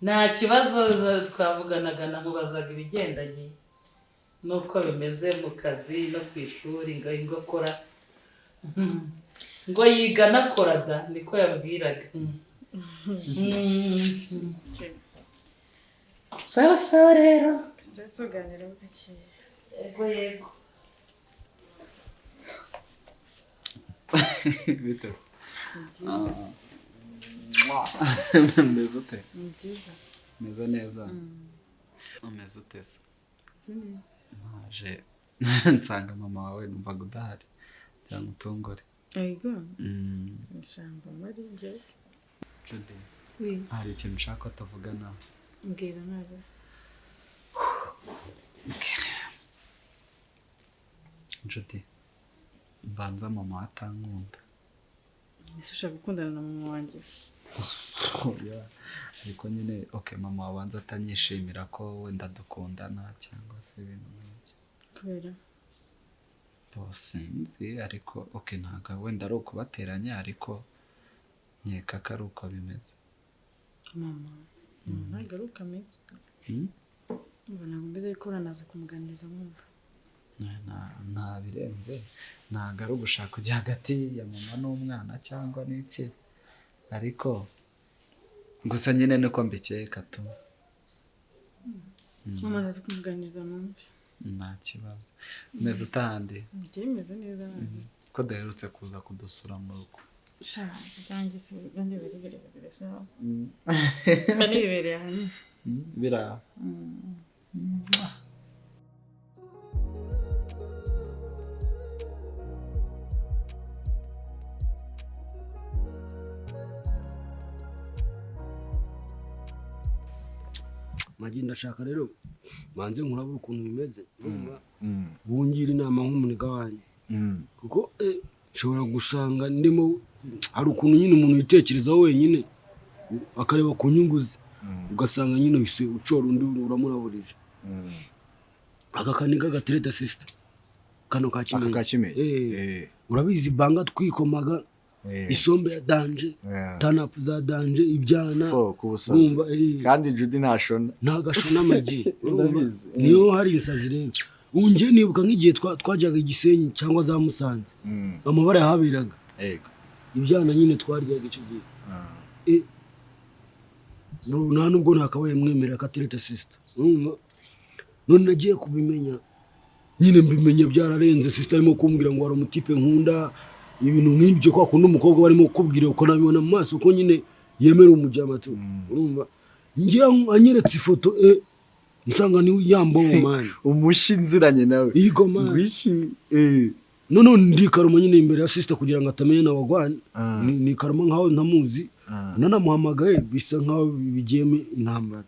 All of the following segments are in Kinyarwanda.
Nta kibazo, twavuganaga namubazaga ibigendanye n'uko bimeze mu kazi no ku ishuri, ngo ngo akora, ngo yiga anakora da, niko yabwiraga. Sawa sawa rero. Tujya tuganira gakeya. Yego yego. Bite se? Meze ute? Ni byiza. Meze neza. Umeze ute se? Naje nsanga mama wawe, numvaga udahari cyangwa utungore. Yego. Ijambo muri njye. Judy, Oui. hari ikintu ushaka ko tuvugana? Mbwira nawe. Judy, mbanza mama atankunda. Ese ushaka gukundana na mama wanjye? Oya, ariko nyine okay, mama wabanza atanyishimira ko wenda dukundana cyangwa se ibintu nk'ibyo. Kubera? Bo sinzi, ariko okay, ntabwo wenda ari ukubateranya, ariko nkeka ko ari uko bimeze. Mama. Ntabwo ari uko ameze. Umva ntabwo mbizi, ariko uranaza kumuganiriza mwumva. Nta birenze, ntabwo ari ugushaka kujya hagati ya mama n'umwana cyangwa n'iki, ariko gusa nyine niko mbikeka tu. Mama ndaza kumuganiriza numve. Nta kibazo. Meze utahandi? Njye bimeze neza nanjye. Ko duherutse kuza kudusura mu rugo? Sha, ibyanjye si ibyanjye biri birebire sha. Mba nibereye ahantu. Biraho. Magi, ndashaka rero manze nkurabura ukuntu bimeze, urumva, bungira inama nk'umuniga wanjye, kuko nshobora gusanga ndimo hari ukuntu nyine umuntu yitekerezaho wenyine akareba ku nyungu ze, ugasanga nyine uhise ucora undi uramuraburije. Aka kaniga gatereta sister kano ka Kimenyi. Aka ka Kimenyi. Urabizi banga twikomaga isombe ya danje, tanapu za danje, ibyana kubusazi. Kandi Judy ntashona. Ntagashona amagi. Niyo hari insazi rero. Unje nibuka nk'igihe twajyaga Igisenyi cyangwa za Musanze, amabara yahaberaga. Yego. Ibyana nyine twaryaga icyo gihe. Nta nubwo nakabaye mwemera katereta sister. Urumva? None nagiye kubimenya. Nyine mbimenya byararenze, sister arimo kumbwira ngo hari umutipe nkunda, ibintu nk'ibyo kwa kundi umukobwa barimo kukubwira uko nabibona mu maso ko nyine yemera umujyama tu. Urumva? Ngiye anyeretse ifoto nsanga ni yambo man. Umushinziranye nawe. Yego man. Ngwiki None ndikaruma nyine imbere ya sister kugira ngo atamenya na wagwana. Ni karuma nkaho ntamuzi. Nanamuhamagaye bisa nkaho bigiyemo intambara.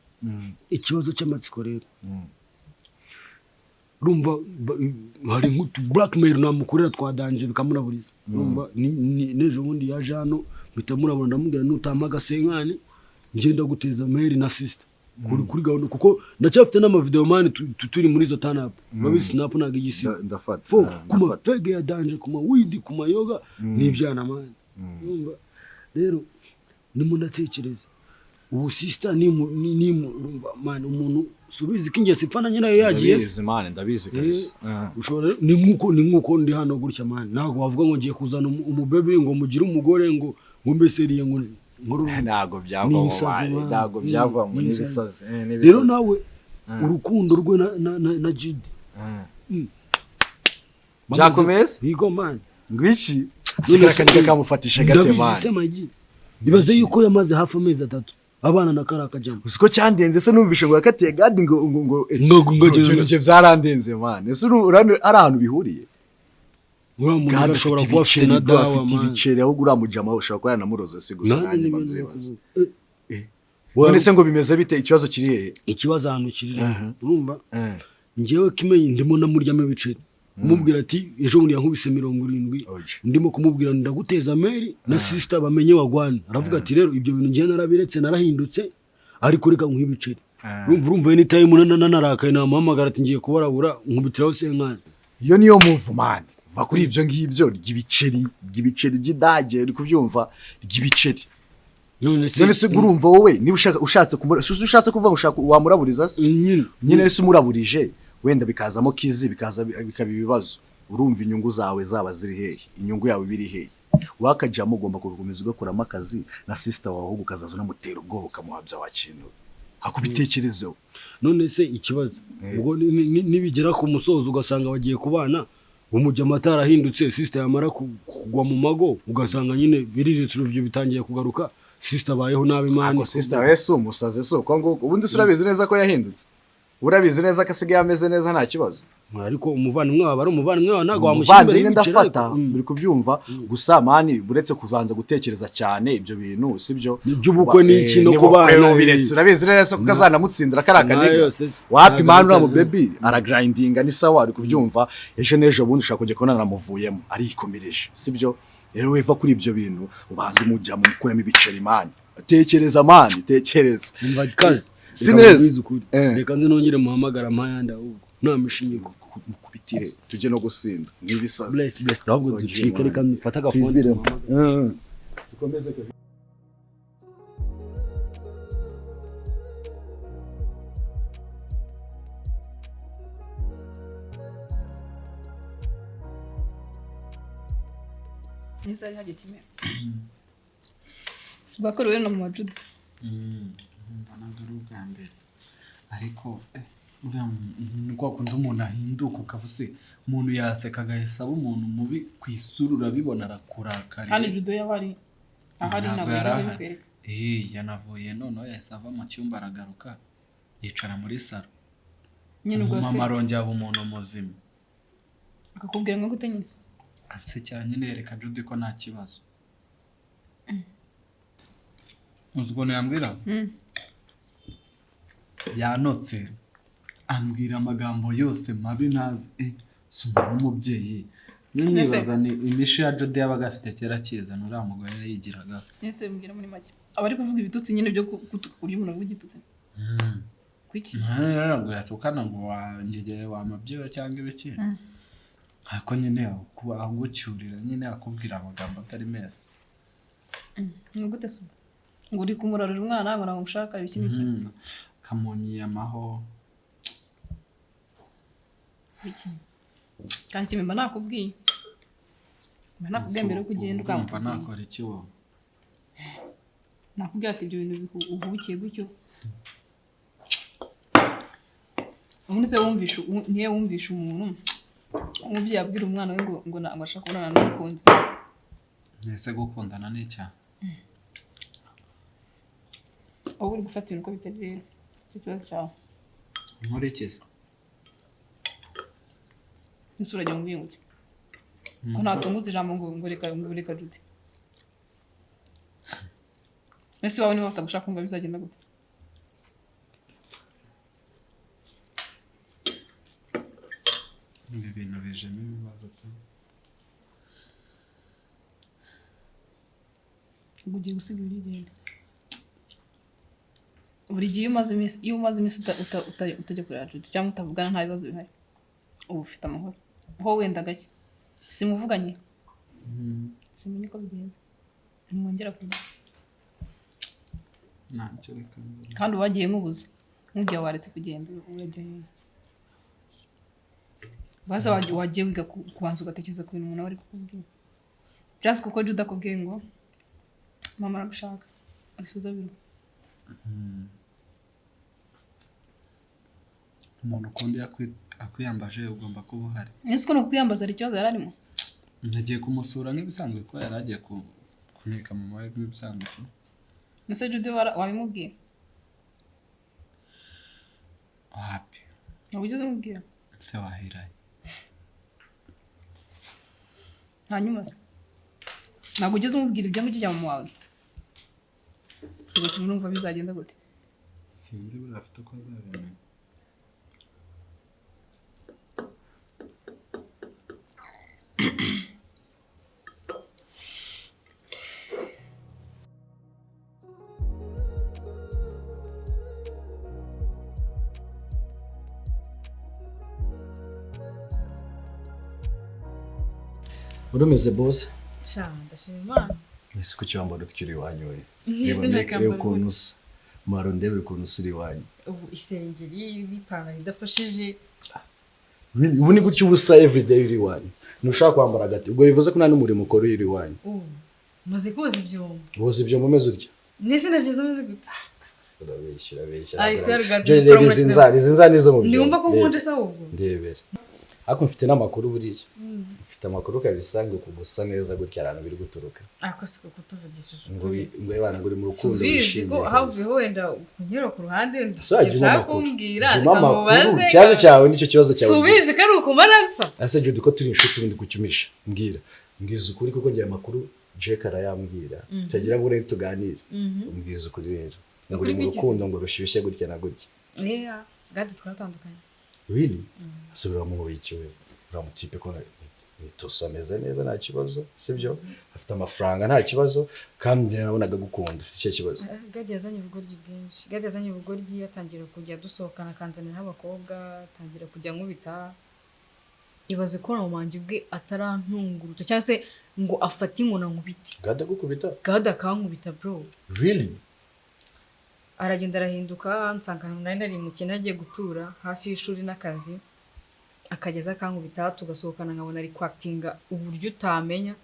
Ikibazo cy'amatsiko rero. Urumva hari nk'utu blackmail namukorera twadanje bikamuraburiza. Urumva n'ejo bundi yaje hano mpita murabona ndamubwira nutampa agasenkani ngenda guteza mail na sister kuri gahunda, kuko ndacyafite n'amavideo man turi muri izo turn up. Babi snap ntago igisibo. Ndafata. Ku mapege ya danje, ku mawidi, ku mayoga n'ibyana man. Urumva rero nimo ndatekereza ubu sister ni urumva man umuntu subizi ko ingeso ipfana nyirayo yagiye. Ndabizi man, ndabizi kabisa. Ushobora ni nkuko ndi hano gutya man, ntago wavuga ngo ngiye kuzana umubebe ngo mugire umugore ngo mbeseriye ngo ntago byavamo man, ntago byavamo n'ibisazi. Rero nawe urukundo rwe na Judy byakomeza bigo man. Ngwiki asigara kaniga kamufatisha gate man. Ibaze yuko yamaze hafi amezi 3 abana na karaka jama. Uziko cyandenze se numvishe ngo yakatiye gadi ngo ngo ngo nje byarandenze man. Ese ari ahantu bihuriye? Uriya ashobora kuba afite na dawa man. Ibiceri aho uriya mujama ushobora kuba yanamuroze se gusa nanjye mbabyibaza. None se ngo bimeze bite, ikibazo kiri hehe? Ikibazo ahantu kiri rero. Urumva? Njyewe Kimenyi ndimo namuryamo ibiceri. Kumubwira ati ejo bundi yankubise 70, ndimo kumubwira ndaguteza mail na sister bamenye wagwana. Aravuga ati rero ibyo bintu ngiye narabiretse narahindutse, ariko reka nkuhe ibiceri. Urumva anytime narakaye namuhamagara ati ngiye kubarabura nkubitiraho senkani. Iyo niyo move man. Va kuri ibyo ngibyo ry'ibiceri, ry'ibiceri by'idage uri kubyumva, ry'ibiceri. None se urumva wowe niba ushatse ushatse kuvuga ushaka wamuraburiza se nyine se umuraburije wenda bikazamo kizi bikaza bikaba ibibazo, urumva inyungu zawe zaba ziri hehe, inyungu yawe biri hehe? Wakajamo ugomba kugukomeza ugakoramo akazi na sister wawe, ahubwo ukazaza unamutera ubwoba ukamuhabya wa kintu akubitekerezeho. None se ikibazo ubwo nibigera ku musozo ugasanga bagiye kubana, umujya amata arahindutse, sister yamara kugwa mu mago ugasanga nyine biriritse uruvyo bitangiye kugaruka, sister abayeho nabi mani. Ako sister wese umusaze so ko ngo ubundi urabizi neza ko yahindutse, urabizi neza ko asigaye ameze neza nta kibazo. Ariko umuvandimwe wawe ari umuvandimwe wawe ntabwo wamushyira imbere y'ibiceri, ndafata uri kubyumva gusa mani, buretse kubanza gutekereza cyane ibyo bintu sibyo by'ubukwe n'iki no kubana urabizi neza ko kazanamutsindira karakaniga wapi mani, uriya mu baby aragrindinga ni sawa, uri kubyumva. Ejo n'ejo bundi ushaka kujya kubona namuvuyemo arikomereje sibyo. Rero weva kuri ibyo bintu ubanza umujya mu mukuremo ibiceri mani, tekereza mani, tekereza si neza. Reka nze nongere muhamagara mpayandi ahubwo nta mishinyiko mukubitire tujye no gusinda n'ibisazi. Bless bless ahubwo ducike, reka mfata agafone dukomeze. Neza ari kimwe subwakorewe na mama Jude. Ntabwo ari ubwa mbere ariko kwa kundi umuntu ahinduka ukavuze umuntu yaseka agahesa aba umuntu mubi ku isura urabibona arakurakariye. Kandi Jude yabari ahari ntabwo yigeze bikwereka. Yanavuye noneho yahise ava mu cyumba aragaruka yicara muri salo. Nyine ubwo se mama arongera aba umuntu muzima akakubwira ngo gute nyine ansekera nyine yereka Jude ko nta kibazo. Uzi ukuntu yambwira? Yanotse ambwira amagambo yose mabi ntazi. Si umuntu w'umubyeyi. Nibaza ni imishi ya Jude yabaga afite kera kizana uriya mugore yayigiraga. Ese mbwira muri make abari kuvuga ibitutsi nyine byo gutuka kuri umuntu avuga igitutsi. Kuki? Ntabwo yatukana ngo wangegere wamabyiro cyangwa ibiki. Ariko nyine agucyurira nyine akubwira amagambo atari meza. Ni gute se? Ngo uri kumurarira umwana ngo ntabwo ushaka ibiki n'iki. Kamunyiyamaho. Iki. Kandi kimwe mba nakubwiye. Mba nakubwiye mbere yo kugenda ukamva nakora iki wowe? Nakubwiye ati ibyo bintu uhubukiye gutyo. Ubundi se wumvisha niye wumvisha umuntu umubyeyi abwira umwana we ngo ngo ashaka kubonana n'umukunzi. Ese gukundana ni icyaha? Wowe uri gufata ibintu uko bitari rero icyo kibazo cyawe. Nkurikiza. Ese urajya mu biyungu ko ntatunguza ijambo ngo reka Jude. Ese wawe niba utagushaka kumva bizagenda gute? Ibi bintu bijemo ibibazo pe. Ubwo ugiye gusiga ibigenda. Buri gihe iyo umaze iminsi utajya kureba Jude cyangwa utavugana nta bibazo bihari, uba ufite amahoro. Ho wenda gake simuvuganye simenye uko bigenda ntimwongera kuvuga. Kandi ubagiye nkubuze nk'ugiye waretse kugenda urajya hehe? Baza wagiye wiga kubanza ugatekereza ku bintu umuntu aba ari kukubwira. Just kuko Jude akubwiye ngo mama aragushaka abisubiza biruka. Umuntu ukundi akwiyambaje ugomba kuba uhari. Ese ko no kwiyambaza ari ikibazo yari arimo? Nagiye kumusura nk'ibisanzwe kuko yari agiye kuneka mama we nk'ibisanzwe. Ese Jude wabimubwiye? Wapi? Ntabwo ugeze umubwira? Se wahiraye. Hanyuma se ntabwo ugeze umubwira ibyo ngibyo bya mama wawe? Ikigo kimwe urumva bizagenda gute? Sinzi buriya afite uko azabimenya. Urumeze boss? Sha ndashima Imana. Ese kuki wambara utyo uri iwanyu we? Reba ukuntu usa. Maro ndebere ukuntu usa uri iwanyu. Ubu isengeri n'ipantaro idafashije. Ubu ni gutyo uba usa everyday uri iwanyu. Ntushaka kwambara agati. Ubwo bivuze ko nta n'umurimo ukora uri iwanyu. Maze koza ibyombo. Woza ibyombo umeze utya? Nese nabyoza umeze gute? Urabeshya, urabeshya. Izi nzara nizo mu byombo. Ndumva ko nkonje se ahubwo. Ndebere. Ariko mfite n'amakuru buriya. Mfite amakuru kabisa ngo kugusa neza gutya ahantu biri guturuka. Ako siko kutuvugishije. Ngo ngo ebana ngo uri mu rukundo wishimye. Ko havuyeho wenda kunyura ku ruhande ushaka kumbwira nkamubaze. Ikibazo cyawe nicyo kibazo cyawe. Subizi ko ari ukumaransa. Ese Judy ko turi inshuti ubundi kucyumisha. Mbwira. Mbwiza ukuri kuko ngira amakuru Jack arayambwira. Tutagira ngo rero tuganire. Mbwiza ukuri rero. Ngo uri mu rukundo ngo rushyushye gutya na gutya. Yeah, gadi twatandukanye. Really? Asubira mu wiki we. Uramutipe ko nitosa ameze neza nta kibazo, sibyo? Afite amafaranga nta kibazo kandi nabonaga gukunda. Ufite icyo kibazo? Gadi yazanye ubugoryi bwinshi. Gadi yazanye ubugoryi atangira kujya dusohokana akanzanira abakobwa, atangira kujya nkubita. Ibaze ko na manje ubwe atarantungurutse cyangwa se ngo afate inkona nkubite. Gadi agukubita? Gadi akankubita bro. Really? Aragenda arahinduka nsanga nari nari mukene agiye gutura hafi y'ishuri n'akazi akageza akankubita tugasohokana nkabona ari kwactinga uburyo utamenya.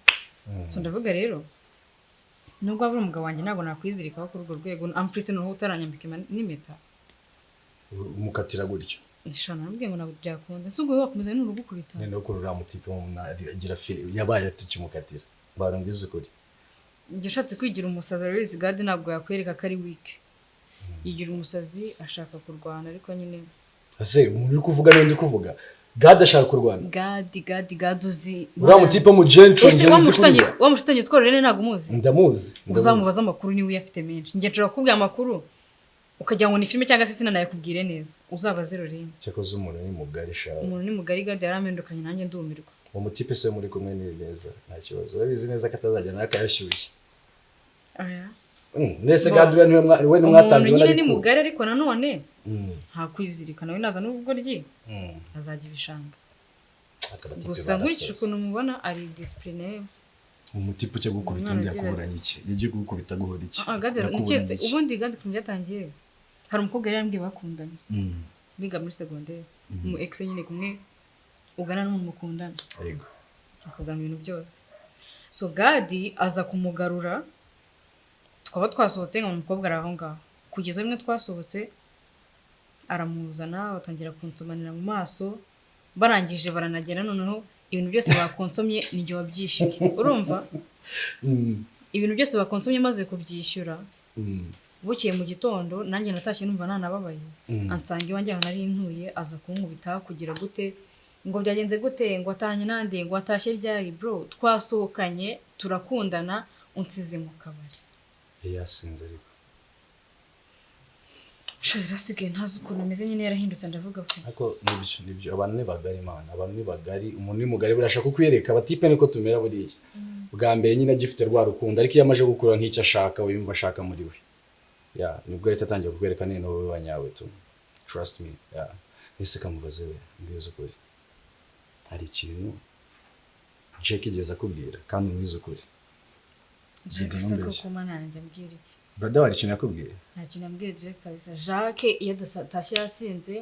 So ndavuga rero nubwo abura umugabo wanjye ntabwo nakwizirikaho kuri urwo rwego amprise noneho utaranyambika n'impeta umukatira gutyo. Nshana namubwiye ngo ntabwo byakunda. Se ubwo wakomeza n'urugukubita. None uko rura mutipe agira feel yabaye atukimukatira. Barambwiza ukuri. Njye ushatse kwigira umusazi rero Gadi ntabwo yakwereka ko ari weak. Yigira umusazi ashaka kurwana ariko nyine ese umuntu uri kuvuga n'undi kuvuga Gadi ashaka kurwana. Gadi Gadi Gadi uzi uriya mutipe mu gentle ngenzi wa mushitanye twororene ntabwo umuzi. Ndamuzi. Uzamubaza amakuru niwe uyafite menshi. Njye nshobora kukubwira amakuru ukagira ngo ni filime cyangwa se sinanayakubwire neza. Uzabaze Lorene. Cyakoze umuntu ni mugari sha. Umuntu ni mugari Gadi yaramendukanye nanjye ndumirwa. Uwo mutipe se muri kumwe ni neza nta kibazo. Urabizi neza ko atazajya nakayashyushye. Oya. Nese Gadi we nimwatangiye nyine ni mugari ariko nanone nta kwizirika nawe naza n'ubugoryi azajya ibishanga. Gusa nkurikije ukuntu mubona ari discipline. Umutipe cyo gukubita undi yakuburanye iki? Yagiye gukubita guhora iki? Gadi ubundi Gadi kumye yatangiye hari umukobwa yari ambwiye bakundanye. Biga muri secondaire. Mu ex nyine kumwe ugana n'umuntu mukundana. Yego. Akugana ibintu byose. So Gadi aza kumugarura twaba twasohotse ngo umukobwa ari aho ngaho. Kugeza rimwe twasohotse aramuzana batangira kunsomanira mu maso barangije baranagera noneho ibintu byose bakonsomye nijye wabyishyuye. Urumva? Ibintu byose bakonsomye maze kubyishyura. Bukeye mu gitondo nanjye natashye numva nanababaye. Ansanga iwanjye aho nari ntuye aza kunkubita kugira gute ngo byagenze gute ngo atanye nande ngo atashye ryari bro twasohokanye turakundana unsize mu kabari. Yasinze ariko. Shira asigaye ntazi ukuntu ameze nyine yarahindutse ndavuga ko. Ariko nibyo abantu ni bagari mana abantu ni bagari umuntu ni mugari burashaka kukwereka abatipe niko tumera buriya. Bwa mbere nyine agifite rwa rukundo ariko iyo amaje gukura nk'icyo ashaka we yumva ashaka muri we. Yeah, nibwo ahita atangiye kukwereka nene wowe wanyawe tu. Trust me. Yeah. Nese kamubaze we mbwiza ukuri. Hari ikintu Jack igeze akubwira kandi mbwiza ukuri. Brother hari ikintu yakubwiye? Nta kintu yambwiye Jack kabisa. Jacques iyo adatashye yasinze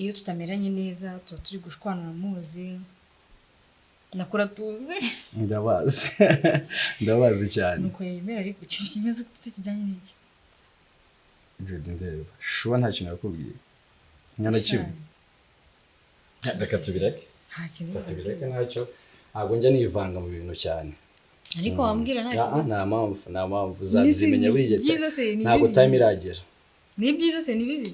iyo tutameranye neza tuba turi gushwana muzi nakora tuzi. Ndabazi. Ndabazi cyane. Nuko yemera ariko ikintu kimeze gute kijyanye n'iki? Judy ndeba. Shuwa nta kintu yakubwiye. Nta kimwe. Reka tubireke. Nta kintu. Tubireke ntacyo. Ntabwo njya nivanga mu bintu cyane. Ariko wambwira nta kintu. Nta mpamvu uzabimenya buriya. Ntabwo time iragera. Ni byiza se ni bibi?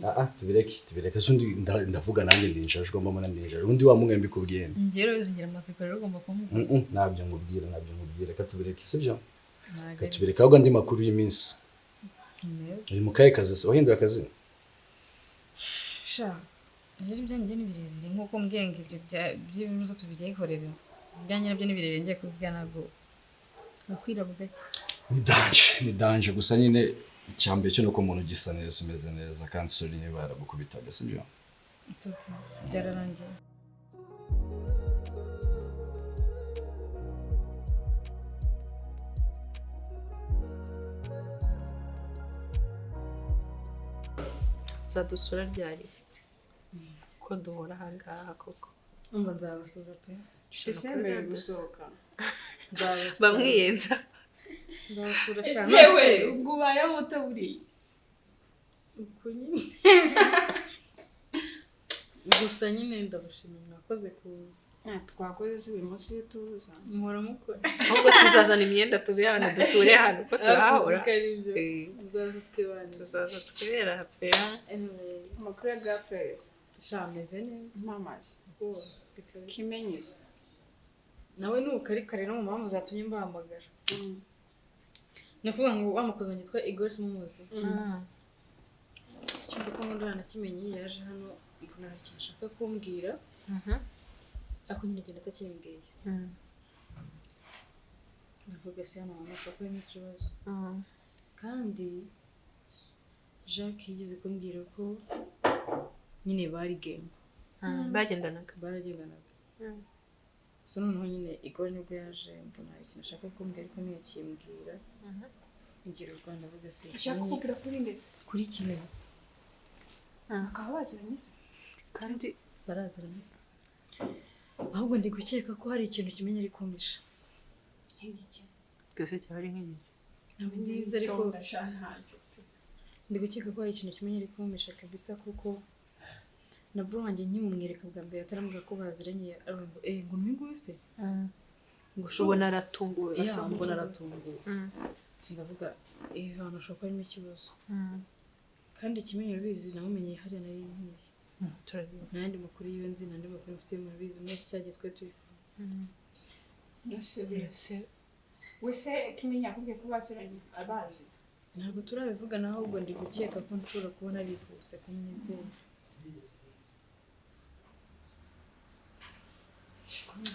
Tubireke undi ndavuga nanjye ndinjajwe mbona ndinjajwe undi wa mwe mbikubwiye. Njye rero ngira amatsiko rero ugomba kumubwira. Ntabyo nkubwira reka tubireke sibyo? Reka tubireke ahubwo andi makuru y'iminsi. Uri mu kahe kazi se wahinduye akazi? Sha rero ibyanjye ni birebire nkuko mbwenga ibyo by'ibibazo tubyikorera. Ibyanjye nabyo ni birebire ngiye kuvuga ntabwo nakwira bugake. Ni danger gusa nyine icyambere cyo nuko umuntu gisa neza umeze neza kandi sorry niba yaragukubitaga sibyo? It's okay. Byararangiye. Uzadusura ryari? Ko duhora ahangaha koko. Umva nzabasura pe. Tisemerewe gusohoka. Bamwiyenza. Nzabasura Yewe ubwo ubayeho ute buriya? Uko nyine. Gusa nyine ndabashimira mwakoze kuza. Twakoze si uyu munsi iyo tuza. Muhora mukora. Ahubwo tuzazana imyenda tuve hano duture hano uko turahahora. Tuzaza twibera pe. Amakuru ya Gafres. Sha ameze neza. Mpamaze. Kimenyise. Nawe nuko ariko rero mu mpamvu zatumye mbahamagara. Ni ukuvuga ngo wa mukozi wanjye yitwa Igor Simumuzi. Cyumva ko nkunda nakimenye yaje hano mbona hari ikintu ashaka kumbwira. Ariko nyine agenda atakimbwiye. Ndavuga se hano hantu hashobora kuba harimo ikibazo. Kandi Jacques yigeze kumbwira ko nyine bari gemba. Bagendanaga. Baragendanaga. So noneho nyine Igor nibwo yaje mbona hari ikintu ashaka kumbwira ariko ntiyakimbwira. Ngira u Rwanda avuga se. Ashaka kukubwira kuri ndetse? Kuri Kimenyi. Bakaba baziranye se? Kandi baraziranye. Ahubwo ndi gukeka ko hari ikintu Kimenyi ari kumpisha. Nk'iki? Twese cyaba ari nk'iki. Ntabwo mbizi ariko ndi gukeka ko hari ikintu Kimenyi ari kumpisha kabisa kuko na bro wanjye nkimumwereka bwa mbere ataramubwira ko baziranye aravuga ngo ngo n'uyu nguyu se? Ngo ubona aratunguwe. Ya mbona aratunguwe. Ndavuga ibi hantu hashobora kuba harimo ikibazo. Kandi Kimenyi urabizi namumenye hariya nari ntuye. N'ayandi makuru yiwe nzi n'andi makuru mfite murabizi mwese cyagiye twari turi kumwe. Wese Kimenyi yakubwiye ko baziranye abazi? Ntabwo turabivugana ahubwo ndi gukeka ko nshobora kubona arihuse kumwizera.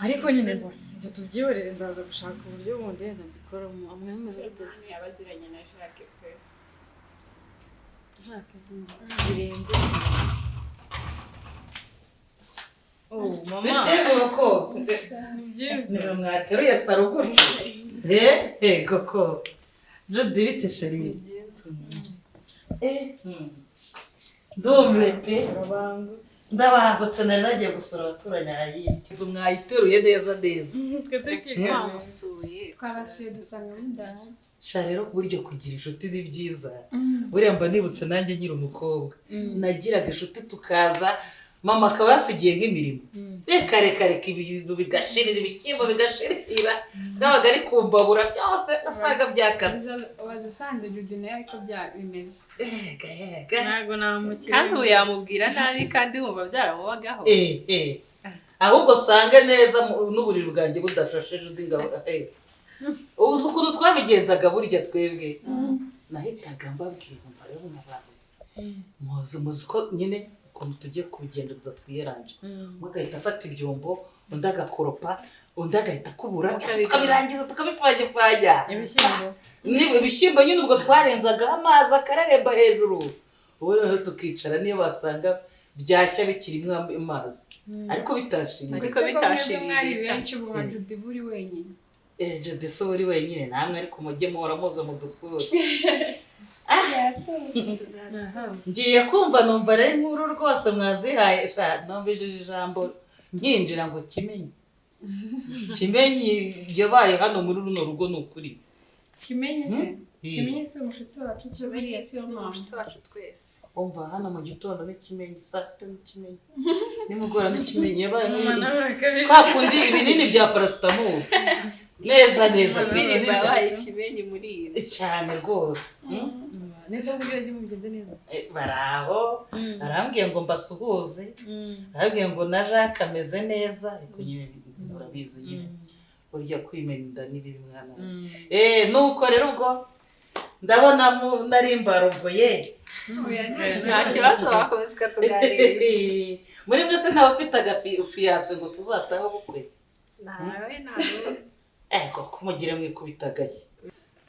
Ariko nyine mbona ibyo tubyihorere ndaza gushaka uburyo bundi wenda mbikoramo amwe ameze guteze. Yabaziranye na Jacques pe. Jacques birenze. Oh mama. Koko. Niba mwateruye saruguru. Koko. Judy bite chérie? Ndumiwe pe. Ndabangutse nari nagiye gusura abaturanyi hariya. Inzu mwayiteruye neza neza. Twe turi twamusuye. Twabasuye dusanga mudahari. Sha rero buryo kugira inshuti ni byiza. Buriya mba nibutse nanjye nkiri umukobwa. Nagiraga inshuti tukaza mama akaba yasigiye nk'imirimo. Reka reka reka ibintu bigashirira ibishyimbo bigashirira. Bwabaga ari kumbabura byose asanga byakatse. Waza usanze Judy nawe ariko bimeze. Ntabwo namukira. Kandi ubu yamubwira nabi kandi wumva byaramubagaho. Ahubwo sange neza n'uburiri bwanjye budashashe Judy ngabo. Uzi ukuntu twabigenzaga burya twebwe. Nahitaga mbabwira mva rero n'abantu. Muzi ko nyine ukuntu tugiye kubigenza twiyeranje. Umwe agahita afata ibyombo, undi agakoropa, undi agahita akubura, tukabirangiza tukabifanyafanya. Ibishyimbo. Ibishyimbo nyine ubwo twarenzagaho amazi akareremba hejuru. Ubu noneho tukicara niyo basanga byashya bikirimo amazi. Ariko bitashiriye. Ariko bitashiriye. Mwari benshi ubu nka Judy buri wenyine. Judy si uri wenyine namwe ariko mujye muhora muza mudusure. Ngiye kumva numva rero inkuru rwose mwazihaye numvise ijambo nkinjira ngo Kimenyi. Kimenyi yabaye hano muri runo rugo ni ukuri. Kimenyi se? Kimenyi si umushuti wacu se buriya si umushuti wacu twese. Umva hano mu gitondo ni Kimenyi, saa sita ni Kimenyi, nimugoroba ni Kimenyi yabaye kwa kundi ibinini bya paracetamol. Neza neza babaye Kimenyi muri iyi cyane rwose. Neza ngo ibyo mubigenze neza. Baraho arambwiye ngo mbasuhuze, arambwiye ngo na Jacques ameze neza ariko nyine murabizi nyine burya kwimena inda ni bibi mwana. Nuko rero ubwo ndabona nari mbarogoye. Nta kibazo wakomeza ukatuganiriza. Muri mwese ntawe ufite agafiyanse ngo tuzatahe ubukwe. Nawe nawe. Koko mugire mwikubita agashyi.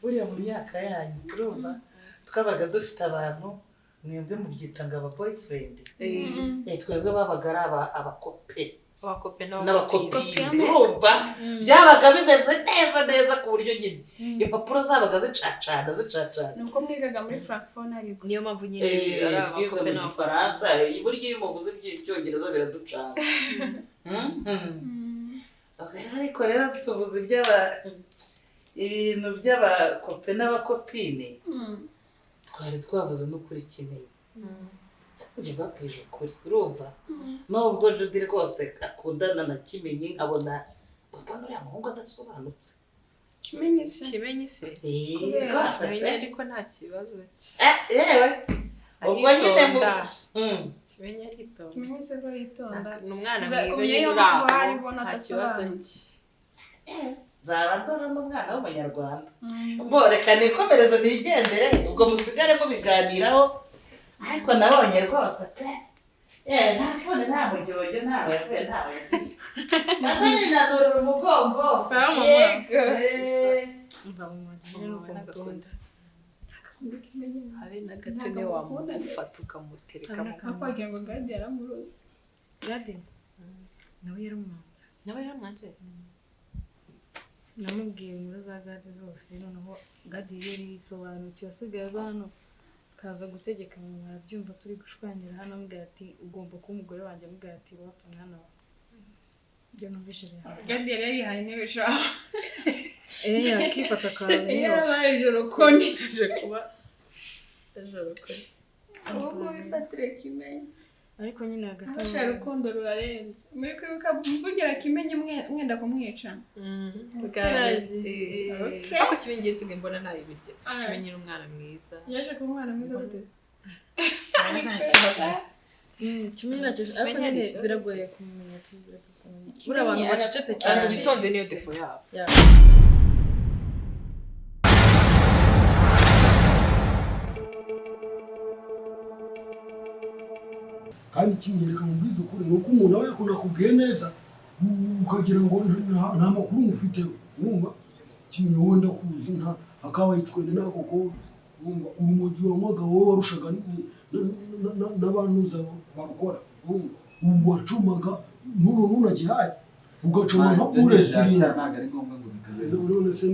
Buriya mu myaka yanyu urumva twabaga dufite abantu mwebwe mubyita ngo aba boyfriend. Twebwe babaga ari abakope. Abakope n'abakopine. n'abakopine. Urumva byabaga bimeze neza neza, ku buryo nyine impapuro zabaga zicacana zicacana. Ni uko mwigaga muri francophone, ariko Niyo mpamvu nyine ari Twize abakope mu Gifaransa. Burya iyo muvuze iby'Icyongereza biraducana. Okay, ariko rero tuvuze ibintu by'abakope n'abakopine, twari twavuze no kuri Kimenyi. Njye mbabwije ukuri, urumva, nubwo Judy rwose akundana na Kimenyi, nkabona papa n'uriya muhungu adasobanutse. Kimenyi se? Kimenyi se? Eh, rwose Kimenyi pe. ariko nta kibazo cye. Yewe, ubwo nyine mu Aritonda. Kimenyi aritonda. Kimenyi se ko yitonda? Ni umwana mwiza Umenya nyine niyo uri mpamvu aho, hari ubona nta kibazo adasobanutse. cye. Nzaba ndora n'umwana w'Umunyarwanda. Mbo reka nikomereze nigendere, ubwo musigare mubiganiraho, ariko nabonye rwose pe, yewe, nta funi, nta mujyojyo, ntawe yavuye, ntawe yagiye, nabwo nyinanurira umugongo. Sawa mama. Yego. Umva mama, njye nuko mukunda. Habe na gato, niyo wamufata ukamutereka mu Aho wagira ngo Gadi yaramuroze. Gadi nawe yaramwanze. Nawe yaramwanze. Namubwiye inkuru za Gadi zose, noneho Gadi yari yisobanukiwe, asigaye aza hano kaza gutegeka mama, arabyumva turi gushwanira hano, amubwira ati ugomba kuba umugore wanjye, amubwira ati wapfa mwana wawe, ibyo numvise bihagije. Gadi yari yarihaye intebe shaho. Akifata akaza Yari nyine. yarabaye ijoro koni. Aje kuba ijoro kuri. Ahubwo wifatire Kimenyi. Ariko nyine hagati aho. Abasha rukundo rurarenze. Muri kwibuka mvugira Kimenyi mwenda kumwica? Okay. Ariko Kimenyi ngiye nsigaye mbona nta ibiryo. Ah. Kimenyi ni umwana mwiza. Yaje kuba umwana mwiza gute? Nta kibazo. Kimenyi ntacyo, ariko Kimenyi nyine hari ikibazo. biragoye kumumenya, biragoye kumumenya. Buriya abantu bacecetse cyane. Abantu bitonze niyo défaut yabo. Yeah. Kandi kimwereka mu bwiza ukuri ni uko umuntu aba yakunakubwiye neza, ukagira ngo nta makuru mufiteho. Wumva kimwe, wowe ndakuzi, nta akabaye icwende n'ako ko wumva urumogi wanywaga wowe warushaga n'abantuza barukora. Wumva ubu wacumaga ntuno ntunagihaye ugacoma nka bure zirindwi. Ntabwo ari ngombwa ngo bikabe. None se.